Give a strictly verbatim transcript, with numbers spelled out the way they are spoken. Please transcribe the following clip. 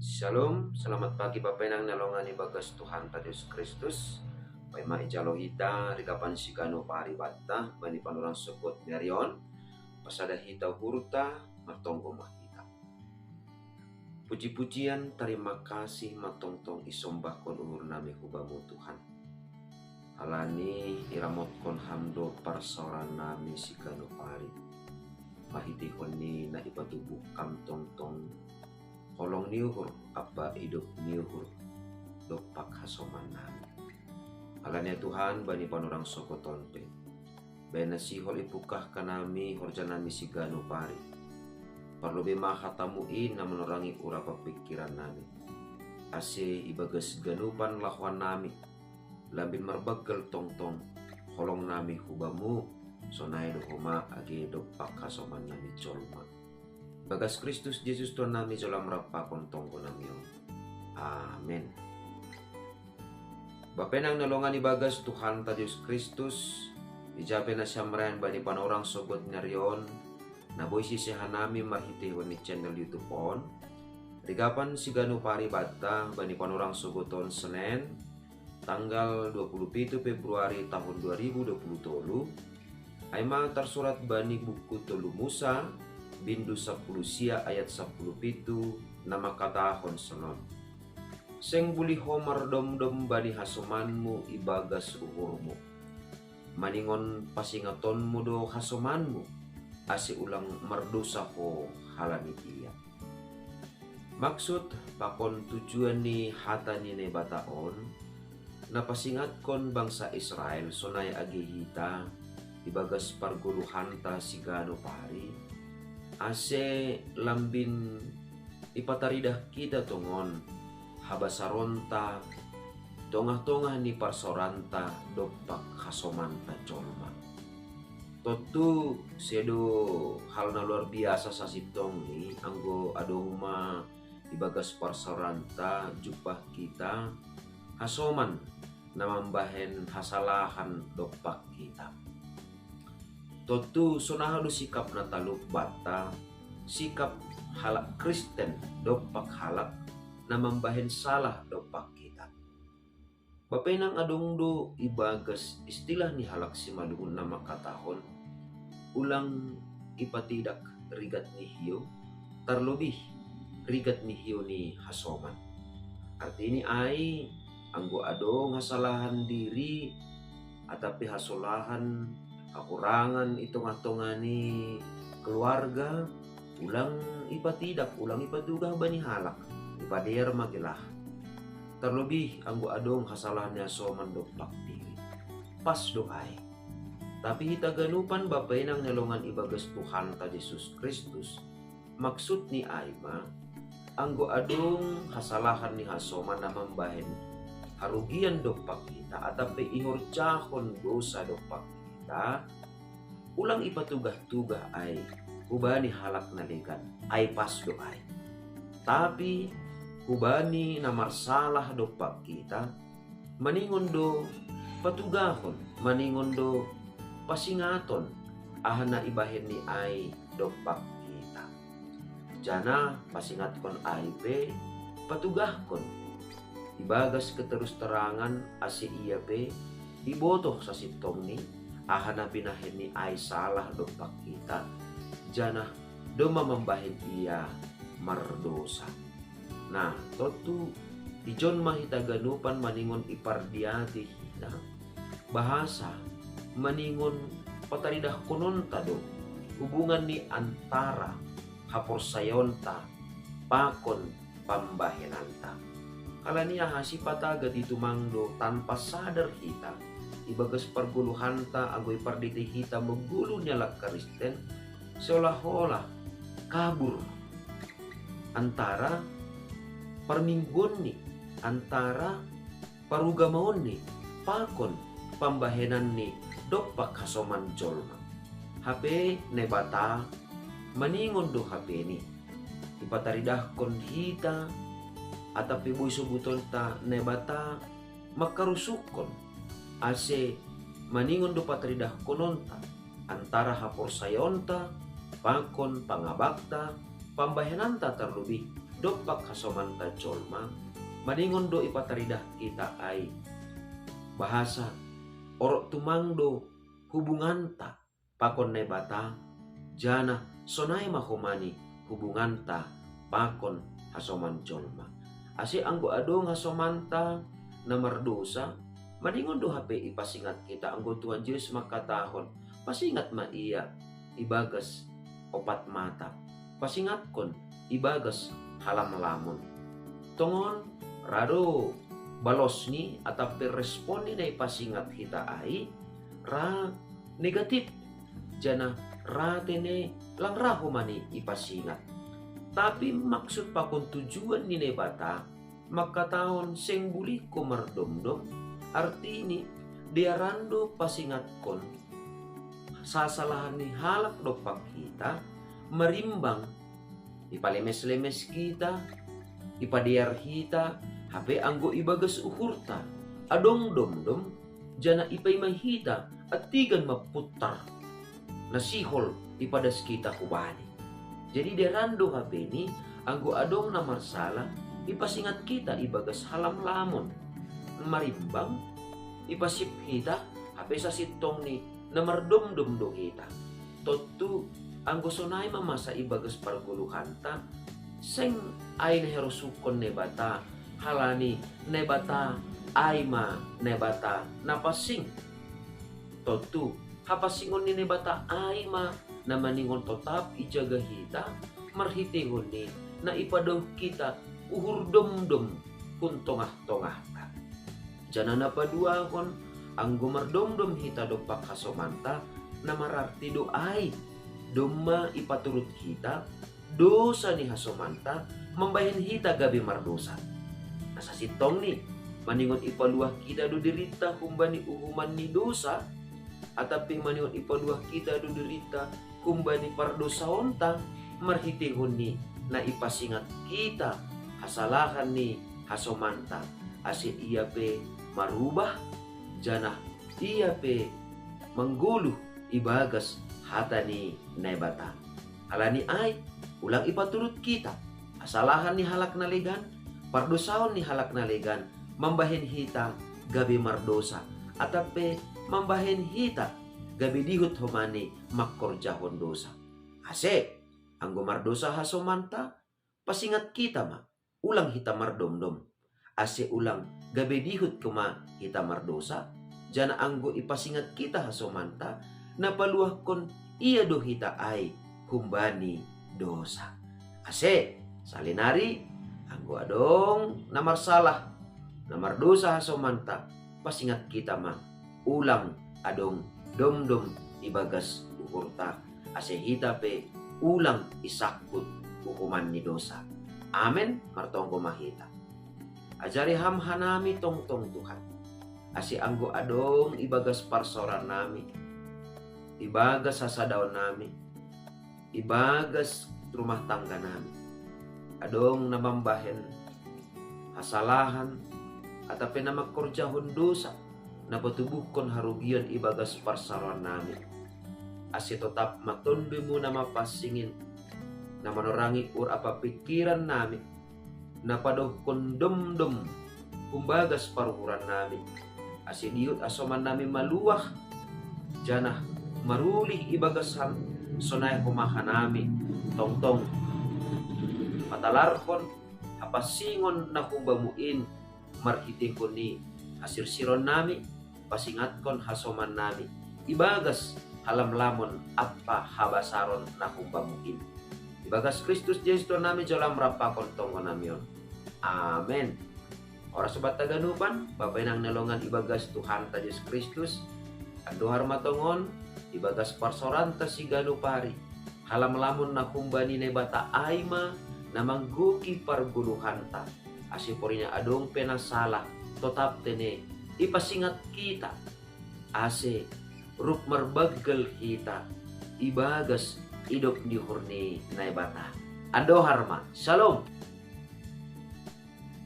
Shalom, selamat pagi Bapenang na longan ibagas Tuhanta Jesus Kristus. Paima ijalo hita rigapan sigano pari batta bani panorang sogot ni ari on, pasada hita uhurta, martonggo ma hita. Puji-pujian, tarima kasih ma tongtong isombahkon uhurnami hu Bamu Tuhan. Halani iramotkon Ham do parsaorannami sigano pari. Marhiteihon ni na ipatubuh Ham tongtong holong ni uhur, ampa idop ni uhur, dompak hasomannami. Halani Tuhan, bani panorang sogot on pe, bahen na sihol ipungkah hanami horjanami sigano pari. Parlobei ma hataMu i na manorangi urap pingkirannami, ase ibagas ganupan lahoannami, lambin marbanggal tongtong holongnami hu Bamu, sonai do homa age dompak hasomannami jolma. Bagas Kristus Jesus Tuhannami, jolo Ham rap pakon tonggonami on. Amen. Bapenang na longan ibagas Tuhanta Jesus Kristus, ija pe na siamrayan bani panorang sogot ni ari on, na boi sisehannami marhiteihon ni channel YouTube on, rigapan sigano pari batta bani panorang sogot on Senen, tanggal dua puluh pitu Februari tahun dua ribu dua puluh tolu, ai ma tarsurat bani buku Tolu Musa, bindu sampulu sia ayat sampulu pitu, na mangkatahon sonon: Seng bulih ho mardomdom bani hasomanmu ibagas uhurmu. Maningon pasingatonmu do hasomanmu, ase ulang mardosa ho halani ia. Maksud pakon tujuan ni hata ni Naibata on, na pasingatkon bangsa Israel sonai age hita ibagas pargoluhanta sigano pari, ase lambin ipataridah hita tongon habasaronta tongah-tongah ni parsaoranta dompak hasomanta jolma. Tontu sedo hal na luar biasa sasintongni anggo adong ma ibagas parsaoranta jumpah hita hasoman na mambahen hasalahan dompak hita. Tontu sonaha do sikap na talup banta, sikap halak Kristen dompak halak na mambahen salah dompak hita. Bapenang adong do ibagas istilah ni halak Simalungun na mangkatahon: Ulang ipatidak rigat ni hiou, tarlobih rigat ni hiou ni hasoman. Artini ai, anggo adong hasalahan diri, atap pe hasalahan, hahurangan i tongah-tongah ni keluarga, ulang ipatidak, ulang ipatugah bani halak, ipadear ma gelah. Tarlobih anggo adong hasalahan ni hasoman dompak diri. Pas do ai. Tapi hita ganupan Bapenang na longan ibagas Tuhanta Jesus Kristus, maksudni ai ma, anggo adong hasalahan ni hasoman na mambahen harugian dompak hita, atap pe ihorjahon dosa dompak hita, ulang ipatugah-tugah ai hubani halak na legan, ai pas do ai. Tapi hubani na marsalah dompak hita, maningon do patugahon, maningon do pasingaton aha na ibahenni ai dompak hita. Janah pasingatkon ai pe patugahkon ibagas keterus-terangan, ase ia pe ibotoh sasintongni aha na binahenni ai salah dompak hita, janah domma mambahen ia mardosa. Nah, tontu ijon ma hita ganupan maningon ipardiatei hita, bahasa maningon pataridahkononta do hubungan ni antara haporsayaonta pakon pambahenanta. Halani aha? Sipata gati tumang do tanpa sadar hita ibagas pargoluhanta anggo ipardiatei hita manggolu ni halak Kristen, seolah-olah kabur antara parmingguonni, antara parugamaonni pakon pambahenanni dompak hasoman jolma. Hape Naibata maningon do hapeni, ipataridahkon hita, atap pe boi sobutonta Naibata mangkarusukkon, ase maningon do pataridahkononta antara haporsayaonta pakon pangabakta, pambahenanta tarlobih dompak hasomanta jolma, maningon do ipataridah hita ai. Bahasa, orok tumang do hubunganta pakon Naibata, janah sonai ma homa ni hubunganta pakon hasoman jolma. Ase anggo adong hasomanta na mardosa, maningon do hape ipasingat hita anggo Tuhan Jesus mangkatahon, pasingat ma ia ibagas opat mata, pasingatkon ibagas halamlamon. Tongon ra do balosni atap pe responni na ipasingat hita ai, ra negatif, janah ra tene lang ra homa ni ipasingat. Tapi maksud pakon tujuan ni Naibata, mangkatahon seng bulihko mardomdom, artini dearan do pasingatkon sasalahan ni halak dompak hita, marimbang ipalemes-lemes hita, ipadear hita, hape anggo ibagas uhurta adong domdom, janah ipaima hita antigan mampuntar na sihol ipadas hita hubani. Jadi dearan do hape ni anggo adong na marsalah, ipasingat hita ibagas halamlamon, marimbang ipasip hita, hape sasintongni na mardomdom do hita. Tontu anggo sonai ma masa ibagas pargoluhanta, seng ai na herosuhkon Naibata, halani Naibata ai ma Naibata na pansing. Tontu hapansingon ni Naibata ai ma na maningon totap ijaga hita, marhiteihon ni na ipadaoh hita uhur domdom hun tongah-tongahta. Janah na paduahon, anggo mardomdom hita dompak hasomanta, na mararti do ai, domma ipaturut hita dosa ni hasomanta mambahen hita gabe mardosa. Na sasintongni, maningon ipaluah hita do dirinta humbani uhuman ni dosa, atap pe maningon ipaluah hita do dirinta humbani pardosaonta, marhiteihon ni na ipasingat hita hasalahan ni hasomanta, ase ia pe marubah, janah ia pe manggoluh ibagas hata ni Naibata. Halani ai, ulang ipaturut hita hasalahan ni halak na legan, pardosaon ni halak na legan, mambahen hita gabe mardosa, atap pe mambahen hita gabe dihut homa ni mangkorjahon dosa. Ase, anggo mardosa hasomanta, pasingat hita ma, ulang hita mardomdom, ase ulang gabe dihut homa hita mardosa, janah anggo ipasingat hita hasomanta, na paluahkon ia do hita ai humbani dosa. Ase, salinari, anggo adong na marsalah, na mardosa hasomanta, pasingat hita ma, ulang adong domdom ibagas uhurta, ase hita pe ulang isangkut uhuman ni dosa. Amen, martonggo ma hita. Ajari ham hanami tongtong Tuhan, ase anggo adong ibagas parsaorannami, ibagas hasadaonnami, ibagas rumah tangganami, adong na mambahen hasalahan, atap pe na mangkorjahon dosa, na patubuhkon harugion ibagas parsaorannami, ase totap ma Tonduy-Mu na mapansingin, na manorangi uhur ampa pingkirannami, na padaohkon domdom humbagas paruhurannami, ase dihut hasomannami maluah, janah marulih ibagas ham, sonai homa hanami tongtong matalarhon hapansingon na humbamu in, marhiteihon ni hasirsironnami, pasingatkon hasomannami ibagas halamlamon ampa habasaron na humbamu in. Ibagas Kristus Jesus Tuhannami jalo am rap pakon tonggonami on. Amen. Horas sobat haganupan, Bapa inang na longan ibagas Tuhanta Jesus Kristus, andohar ma tongon, ibagas parsaoranta siganup ari, halamlamon na humbani Naibata ai ma na manggohi pargoluhanta, ase porina adong pe na salah, totap tene ipasingat hita, ase rup marbanggal hita ibagas idop ni uhur ni Naibata. Andohar ma. Shalom.